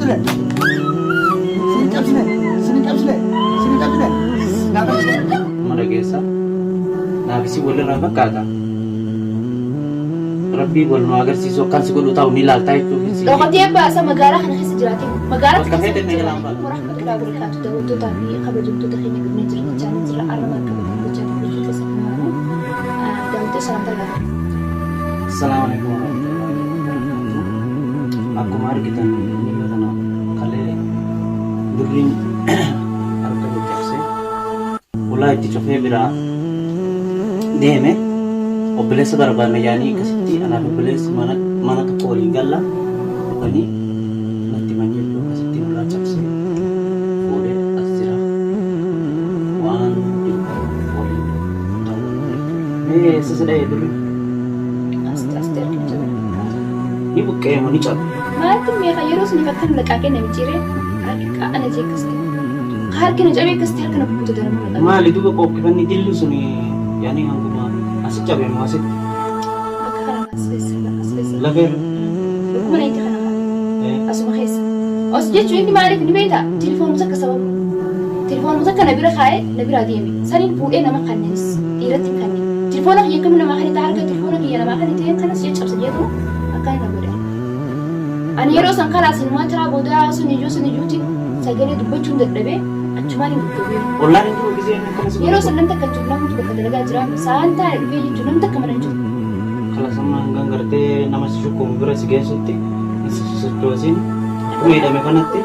cabsine. Sin cabsine. Sin cabsine. Sin cabsine. Naa cabsine. Amma dhageessa. Naaf isin walirraa fakkaata. Rabbii wal nu agarsiisu akkaan si godhu ta'u ni ilaaltaa jechuuf hin siin. Dhokatee baasa magaalaa kana keessa jiraatee magaalaa Bakka feete mee jalaan baata. Warahmatullahi wabarakatuh. Daawwattootaa fi kabajamtoota keenya dhufnee jirra jechaa jira. Arraba akka bakka gochaa gochuu keessatti maramu. Daawwattoo salaamtaa gaafadhu. Assalaamu alaikum warahmatullahi wabarakatuh. Akkuma argitan miila kana kalee durriin harka caccabsee ulaa itti cufee biraa deeme. Obboleessa barbaanna yaanii akkasitti anaaf obboleessi mana mana tokko waliin galla dhufanii natti himan jechuudha. Akkasitti ulaa cabsee fuudhee as jira. Waan jiru waliin daawwanna jechuudha. Mee eessa si dha'e durri? Asti argina jabana fakkaata. Ni buqqa'e moo ni cabe? Maaltu meeqa yeroo suniif akkana laqaa kenna micciiree harki qaana jee akkas ta'e. Harki na cabee akkas ta'e harka na bubbuta daranuu na qabe. Maali duuba qooqqifanni dilli sun yaani hanguma asi cabe moo asitti? Bakka kana as keessa as keessa. Lafeerra? Bakkuma na itti kana kana. Asuma keessa. Os jechuun inni maaliif ni beektaa? Telefoonuma takka sababa. Telefoonuma takka na bira kaa'ee na biraa deeme. Saniin fuudhee nama kannenis dhiiratti hin kanne. Telefoona kiyya akkamiin namaa kennita harka telefoona kiyya namaa kennite kanas caccabsa jeetuma akkana na godhe. Ani yeroo san kalaas inumaa taraa boodaa sun iyyuu sun iyyuutiin sagalee dubbachuun dadhabee achumaan hin gaggabee. Ollaan hin jiru gisee inni akkana si Yeroo godhu. san namni takka hin jiru namni bakka dalagaa jira sa'aan taa'e dhufee jechuun namni takka mana hin jiru. Kalas amma hangan gartee nama si shukkumu bira si geessutti hin sosochoosin. Akkuma hidhame kanatti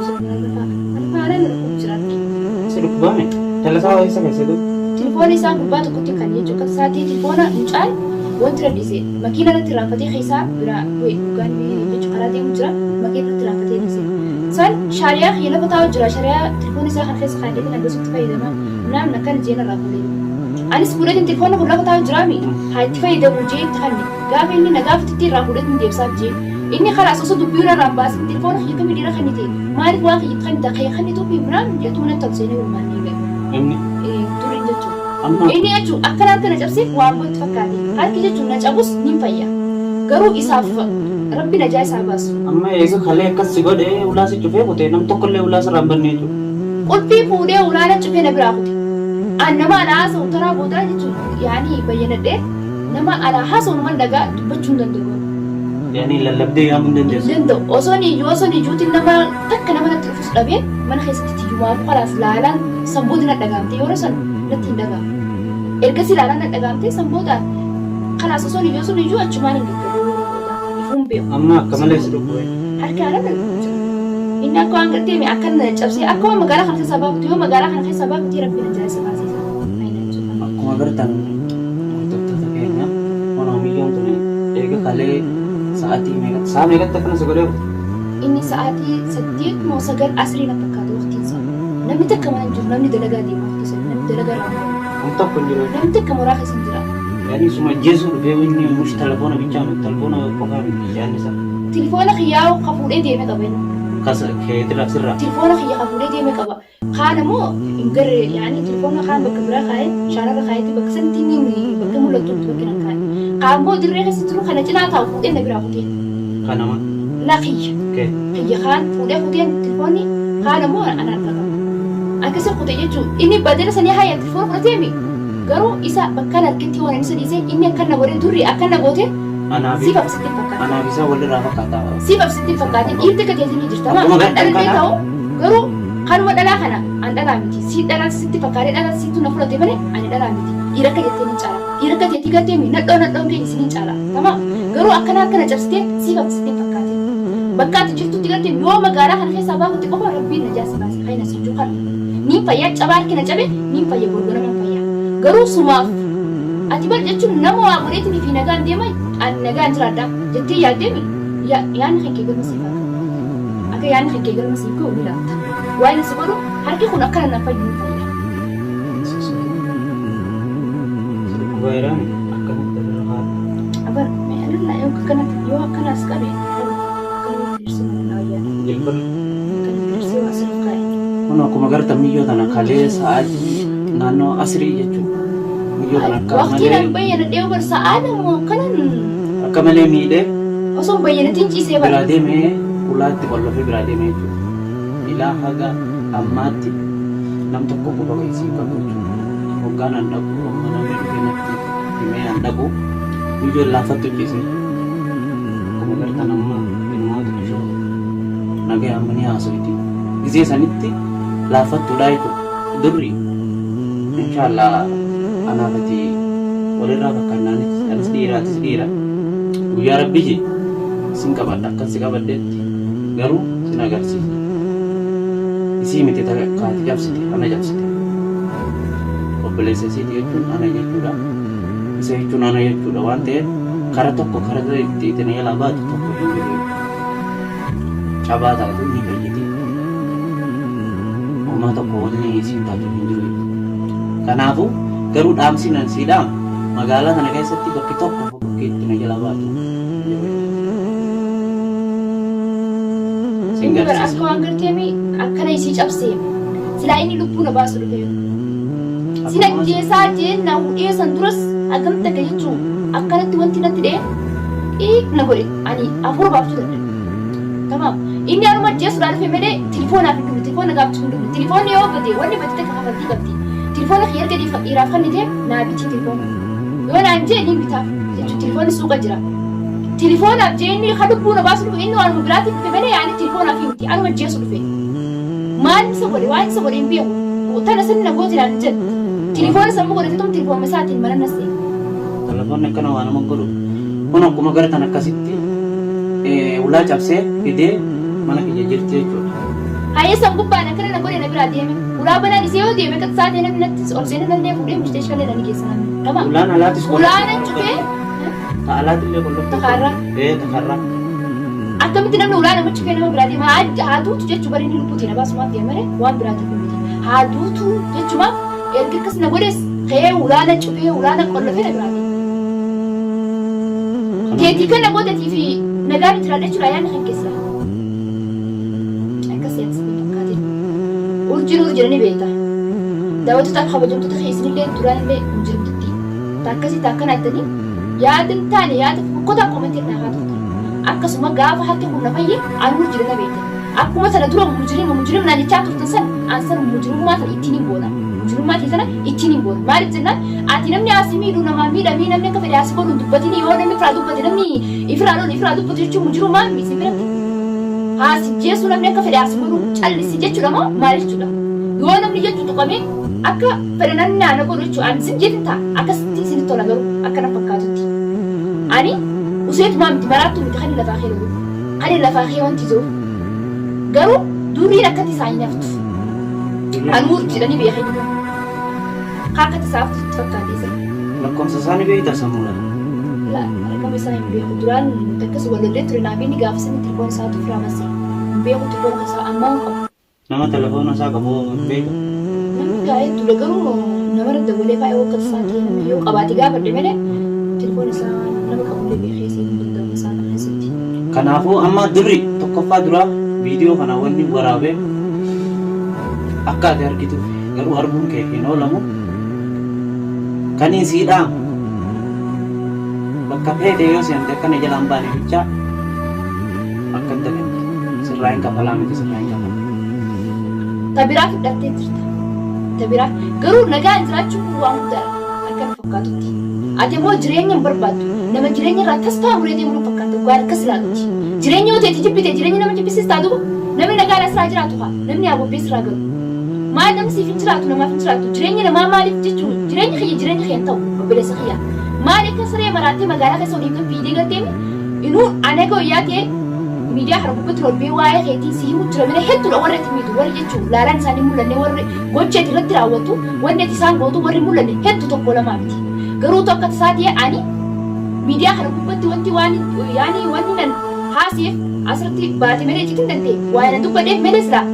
Haalaan dhukkub jira. si dhukkubaame. Talasaa eessa keessa jiru? Telefoonni isaa gubbaa tokkotti kan jechuun akka isaatii telefoona mucaan wanti radhise makiina irratti raanfatee keessaa biraa bu'e dhugaan jechuun karaa deemu jira makiina irratti raanfatee dhiise. San shaariyaa kiyya lafa taa'u jira shaariyaa telefoonni isaa kan keessa kaa'ee kan akkasitti fayyadama namni akkana jeena irraa fuudhee. Anis fuudheetiin telefoonni kun lafa taa'u jiraami haa itti fayyadamu jee itti kanne gaafa inni na gaafatutti irraa fuudheetiin deebisaaf jee. Inni kalaas osoo dubbii irraa hin baasin telefoona kiyya kamii dhiira kennite maaliif waan kiyya kennita kee kennituuf biraan jedhu manatti ol seenee walumaan ni gale. Inni Duriin jechuudha. amma Inni jechuun akkana harka na cabseef waan itti fakkaate. Harki jechuun na cabus ni fayya. Garuu isaaf rabbi najaa isaa baasu. Amma eega kalee akkas si godhe ulaa si cufee kute nam tokkollee ulaa sirraa hin banne jechuudha. Qulfii fuudhee ulaana cufee na biraa kute. An nama alaa haasa'u taraa boodaa jechuun yaani bayyanadhee nama alaa haasa'u numan dhagaa dubbachuu hin danda'u. Yaani lallabdee yaamuu hin Hin dandeessu. danda'u. Osoo ni iyyuu osoo ni iyyuutiin nama takka nama natti dhufus dhabee mana keessatti tiyyumaa kalaas laalaan sanbooti na dhagaamte yeroo san natti hin dhagaamu. Ergasii laalaan na dhagaamte sanboodaan kalaas osoo ni iyyuu osoo ni iyyuu achumaan hin gaggabee yeroo booda ifuun beeku. Amma akka malee si dhukkube. Harki haalaan na dhukkubaa jira. Inni akka waan gartee mi akka na cabsee akka waan magaalaa kana keessaa baafatu yoo magaalaa kana keessaa baafate rabbi na jala isa baasisa. Ayina jechuudha. Akkuma agartan hordoftoota keenya kunoo miyyoon tun eega kalee sa'aatii meeqatti sa'a meeqatti akkana si godhee Inni sa'aatii 8 moo 9 asrii na fakkaata waqtiin isaa. Namni takka mana hin jiru namni dalagaa deema waqtii sana namni dalagaa irraa hin Namni tokko hin jiru. Namni takka mooraa keessa hin jira. Yaani suma ajjeesuu dhufee inni mush telefoona bichaa miti telefoona qofaa miti yaadni isaa. Telefoona kiyyaa ka fuudhee deeme qaba inni. Kas keetirraa sirraa. Telefoona kiyya ka fuudhee deeme qaba. Kaan ammoo hin garre yaani telefoona kaan bakka biraa kaa'ee shaararra kaa'eeti bakka sanitti inni bakka mul'attutti bakka nan kaa'e. Kaan immoo dirree keessa jiru kana cinaa taa'u fuudhee na biraa kutee. Kanama. La kiyya. Kee. Kiyya kaan fuudhee kuteen telefoonni kaan ammoo ana harka qaba. Akkasi kute jechuun inni badala sanii haya telefoona fudhateemi garuu isa bakka harkitti waan inni isa dhiisee inni akkana godhee durri akkana goote Anaaf siif absitti hin fakkaate. Anaaf isaa walirraa fakkaata. Siif absitti hin fakkaate dhiirti akka keetii ni jirta. Akkuma Maa gartan dhalatee kana. ta'u garuu kanuma dhalaa kana an dhalaa miti. Si dhalaan sitti fakkaatee dhalaan siitu na fudhate malee ani dhalaa miti. Dhiira akka jettee ni caala. Dhiira akka jetti gartee mi nadhoo nadhoon keenya isiniin caala. Tamaam. Garuu akkana akkana cabsitee siif absitti hin fakkaate. Bakka ati jirtutti gartee yoo magaalaa kana keessaa baafatte qofa rabbiin najaa si baase. Kan asi jiru kana. Niin fayyaa cabaa harki na cabe niin fayya gorgorama hin fayyaa. Garuu sumaaf ati bar jechuun nama waa godheetiin fi nagaan deema ani nagaan jiraadha jettee yaaddeemi yaadni kan kee galma siif haa ga'u. Akka yaadni kan kee galma siif ga'u ni laatta. Waan inni si godhu harki kun akkana na fayyu ni fayya. Si dhukkubaa jiraame akkanatti irra kaa'u. Abar mee analla yoo akkanatti yoo akkana as qabe akkanatti tirsee mana na wayyaadha. Jilbarra. Akkanatti tirsee waa sirra kaa'e. Kun akkuma gartan miyyoo tana kalee sa'aatii naannoo asrii jechuudha. Miyyoo tana akka Waqtiin malee an bayyana dhiyoo bar sa'aa lama akkanan akka malee miidhee osoo hin bayyanatiin ciisee bara. Biraa deemee ulaa itti qollofee biraa deemee jechuudha. Ilaa haga ammaatti nam tokko quba isii hin qabu jechuudha. Hoggaan an dhaqu amma namni dhufee natti himee an dhaqu biyyoon laafattu ciise. Akkuma gartan amma ilmaatu ishoo nagaya amma ni haasoyti. Gizee sanitti laafattuudha jechuudha. Durri inshaallah anaaf ati walirraa fakkaannaanis anis dhiira atis dhiira. Guyyaa rabbi jee sin qabadha akkan si qabadhetti garuu sin agarsiisa. Isii miti ta kaati cabsite ana cabsite. Obboleessa isiiti jechuun ana jechuudha. Isa jechuun ana jechuudha waan ta'eef kara tokko kara itti itti na jalaa baatu tokko hin jiru. Cabaa taatu ni fayyiti. Homaa tokko wanni isiin taatu hin jiru. Kanaafuu garuu dhaamsi nan sii dhaamu magaalaa kana keessatti bakki tokko bakki itti na jalaa baatu hin jiru. Sin Inni bara garsiisa. akka waan garteemi akkana isii cabsee silaa inni lubbuu na baasu dhufee. Sin ajjeesaa jeen na hudhee san duras hagam takka jechuun akkanatti wanti natti dhee xiiq na godhe ani hafuura baafachuu dadhabe. Tamaam. Inni anuma ajjeesuudhaa dhufe malee tilifoonaaf hin dhufne tilifoona gaafachuu hin dhufne tilifoonni yoo bade wanni bade takka kafaltii qabdi. Tilifoona kiyya erga dhiiraaf kennite naa bitii tilifoona. Yoo naan jee ni bitaaf jechuun tilifoonni suuqa jira. Tilifoonaaf jee inni kan lubbuu na baasu dhufe inni waanuma biraatiif dhufe malee yaani tilifoonaaf miti anuma ajjeesu dhufe. Maal isa godhe waan isa godhe hin beeku. Tana sirna na gooti naan jedhe. Tilifoona sammuu godhateetum tilifoonuma isaatiin mana na seene. Telefoonni akkana waa nama godhu. Kun akkuma gartan akkasitti ulaa cabsee fidee mana kiyya jirti jechuudha. Hayya san gubbaan akkana na godhe na biraa deeme. Ulaa banaan isee yoo deeme akka tasaa ta'e namni natti ol seenee nallee fuudhee mishitee na ni geessa namni. Tamam. Ulaan alaatis Ulaan an cufee Ta alaatillee qollofti. Takarraa. Ee takarraa. Akkamitti namni ulaa nama cufee nama biraa deema haa duutu jechuu bari inni lubbuutiin na baasumaaf deema malee waan biraatiif miti. Haa duutu jechumaaf erga akkas na godhes ka'ee ulaa na cufee ulaa na qollofee na biraa deema. Teetii kana gooteetii fi nagaan jiraadha jechuudha yaadni kan keessa. Akkas yaadni sitti hin fakkaatin. Urjiin urjiidha ni beekta. Daawwattootaaf kabajamtoota keessanillee duraanillee hin jirtutti. Takkasii takkana jettanii yaada hin taane yaada fokkotaa komentii irraa haa turtan. Akkasuma gaafa harki kun na fayye an urjiidha na beektan. Akkuma sana dura mujrima mujrima naan jechaa turtan san an san mujrimummaa sana ittiin hin boona. Mujrimummaa ta'e sana ittiin hin boona. Maaliif jennaan ati namni asii miidhu namaa miidhamii namni akka fedhe asii godhu hin dubbatini yoo namni firaa dubbate namni ifiraa lolu ifiraa dubbatu jechuun mujrimummaa miti biratti. Haasi jeessu namni akka fedhe asii godhu callisi jechuudha moo maal jechuudha? Yoo namni jechu tuqamee akka fedhe namni naana godhu jechuudha. Ani sin jeetin ta'a akkasitti isinitti tola garuu akka na fakkaatutti. Ani useetumaa miti maraattuu miti kan lafaa kee lolu. Kan lafaa kee wanti jiru. Garuu durriin akkatti isaa hin haftu. Ani urjiidha ni beeka inni. Akka isaa haftu sitti fakkaatee jira. Lakkoofsa isaa ni beekta sammuudha. La rakama isaa hin beeku. Duraan takkas wal lollee ture naaf inni gaafa sani telefoon isaatu ofirraa masse. Hin beeku telefoon isaa ammaa hin qabu. Nama telefoona isaa qabu hin beektu. Namni gaa hedduudha garuu namarra dabalee faaya akka isaa ta'e namni yoo qabaate gaafadhe malee telefoon isaa nama qabullee beekee seenuu hin danda'u isaa kana keessatti. Kanaafuu amma durri tokkoffaa duraa viidiyoo kana wanni waraabee akka ati argituuf garuu arguun kee hin oolamu. Kaniin sii dhaamu bakka feete yoo seente akkana jalaan baane bichaa akka hin daganne sirraa hin kafalaa miti sirraa hin kafala. Ta biraa fudhattee jirta. Ta biraa garuu nagaan jiraachuun kun waan guddaadha akka na fakkaatutti. Ati immoo jireenya hin barbaaddu. Nama jireenya irraa tasfaa muree deemu na fakkaata waan akkas ilaalutti. Jireenya yoo ta'e jibbite jireenya nama jibbisiistaa duuba namni nagaan asirraa jiraatu haa namni haa bobbee sirraa galu. Maal namni siif hin jiraatu namaaf hin jiraattu jireenya namaa maaliif jechuun jireenya kiyya jireenya kee hin ta'u obboleessa kiyya. Maal akka siree maraattee magaalaa keessa olii gad fiigdee galteemi inuu ana guyyaa ta'e miidiyaa kana gubbatti ol ba'ee waa'ee keetii si himu jira malee hedduudha warri ati miitu warri jechuun laalaan isaanii mul'anne warri gocha ati irratti raawwattu wanni ati isaan gootu warri mul'anne hedduu tokko lamaa miti. Garuu tokko tasaa ta'e ani miidiyaa kana gubbatti wanti waan yaani wanni nan haaseef asirratti baate malee iccitiin tante waa nan dubbadheef malee silaa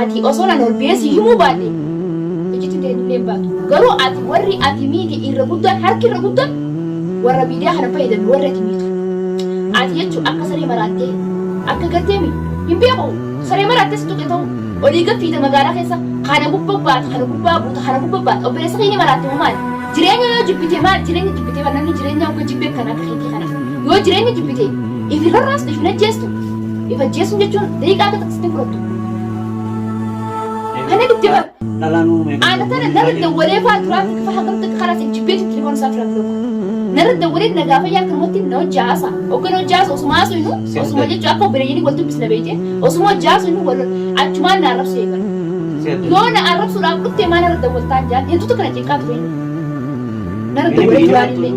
ati osoo nan ol ba'ee si himuu baadhe iccitiin ta'e illee hin baatu. Garuu ati warri ati miiti irra guddaan harki irra guddaan warra miidiyaa kana fayyadame warri ati miitu. Ati jechuun akka saree maraattee akka gartee mi hin beeku saree maraattee si tuqe ta'u olii gad fiita magaalaa keessa kana gubbaa baata kana gubbaa buuta kana gubbaa baata obboleessa kee ni maraatte moo maali? Jireenya yoo jibbite maal jireenya jibbite maal namni jireenya akka jibbee kana akka keetii kana yoo jireenya jibbite if rarraastu if hin ajjeestu if ajjeesuun jechuun daqiiqaa akka taksitti fudhattu. Kana itti bar. Dhalaan uume. Ana tana narra dawwalee faa duraatti kafa hagamta kalaas ijjibbeetu telefoon isaa firaa filoku. Narra dawwalee na gaafa yaa kanumatti na hojii haasa. Hoggan hojii haasa osuma haasu inu osuma jechuun akka obboleeyyanii wal dubbisna beekte osuma hojii haasu inu wal achumaan na arrabsu eegala. Yoo na arrabsuudhaaf dhufte maa narra dawwaltaan jaan hedduutu kana cinqaa ture. Narra dawwalee duraanillee.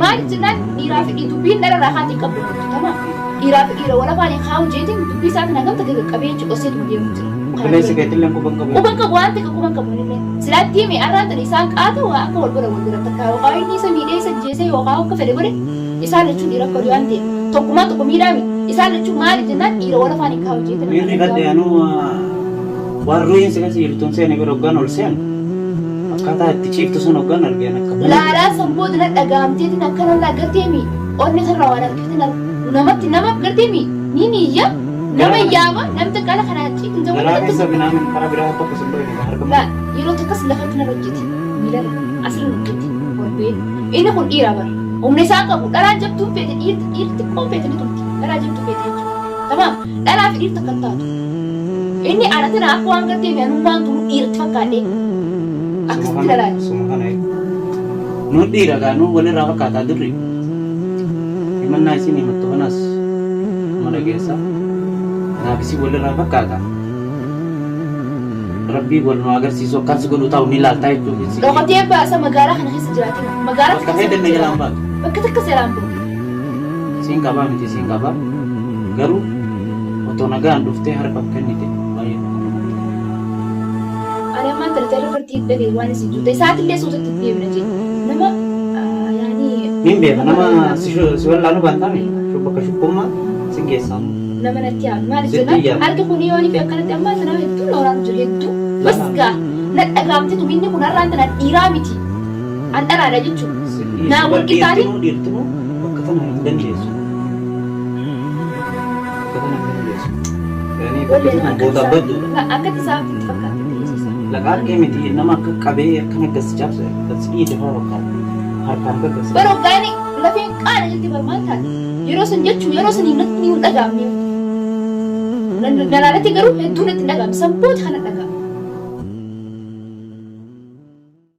Maal jennaan dhiiraa fi dubbiin dhala irraa kaatiin qabdu tamaam. Dhiiraa fi dhiira wal afaanii kaa'u jeetiin dubbii isaatiin hagam takka qaqqabee jechuudha osseetuma deemu jira. Obboleessi keetillee quba hin qabu. Quba hin qabu waan ta'e quba hin qabu inni. Silaatti hime arraan tana isaan qaata waa akka wal godhan wal godhan takka yookaan inni isa miidhee isa jeesee yookaan akka fedhe godhe isaan lachuun dhiira akka waan ta'e tokkumaa tokko miidhaa miti isaan lachuun maali jennaan dhiira wal afaanii kaa'u jeetiin. Miirri gadde anuu waan ruhiin si keessa jirtu hin seene bira hoggaan ol seenu akkaataa itti ciiftu sun hoggaan argeen akka buna. Laalaa san booda na dhagaamteetiin akkana laa garteemi onni sirraa waan argite namatti namaaf garteemi ni niyya nama yaama namni qala kana ciitin ta'uu Garaa keessa binaamin karaa biraa tokko sin dhoyne harka Laa yeroo takkas lafatti narra hojjete miilarra asirra hojjete ol ba'ee inni kun dhiira bara humna isaa qabu dhalaa jabduun feete dhiirti dhiirti xiqqoon feete ni turti dhalaa jabduu feete jechuudha tamaam dhalaa fi dhiirti akkan taatu inni ana tana akka waan gartee mi'anummaan tunu dhiirti fakkaadhee akkasitti lalaale. Suma kana nu dhiira gaa nu walirraa fakkaataa durri himannaa isin himattu kanas nama dhageessa naaf isin walirraa fakkaata rabbii wal nu agarsiisu akkan si godhu ta'u ni laaltaa jechuuf isin Dhokatee baasa magaalaa kana keessa jiraatee magaalaa bakka feete na jalaan baatu bakka takka seeraan bahu. siin qabaa miti siin qabaa garuu otoo nagaan dhuftee harka of kennite baay'ee tokko namatti tola. Ani ammaan tana jarra fartii dhagee waan isin jirte isaatillee suutatti deemna jedhe nama yaani. Nin beeka nama si si wallaalu baantaami bakka shukkummaa sin geessaa. Nama natti yaadu maaliif Sitti jennaan yaadu. harki kun yoo fi akkanatti ammaan tana hedduu na waraanu jira hedduu bas gaa na dhagaamtetu inni kun har'aan tana dhiiraa miti an dhalaadha jechuudha naa wal qixxaatee Dhiirtinuu dhiirtinuu bakka tana hin dandeessu. Bakka tana hin dandeessu. Yani bakka tana goota badduudha. Akkatti isaa itti fakkaatti ta'eessisa. Laqaa kee miti nama akka qabee akkana gasi cabse gasi dhiite fa'aa fakkaata. Harkaan akka gasi. Bara hoggaani lafeen qaana jetti barmaan taate yeroo sun jechuun yeroo sun natti hin dhagaamne. Nalaalatti garuu hedduu natti hin dhagaamne sanboota kana dhagaamne.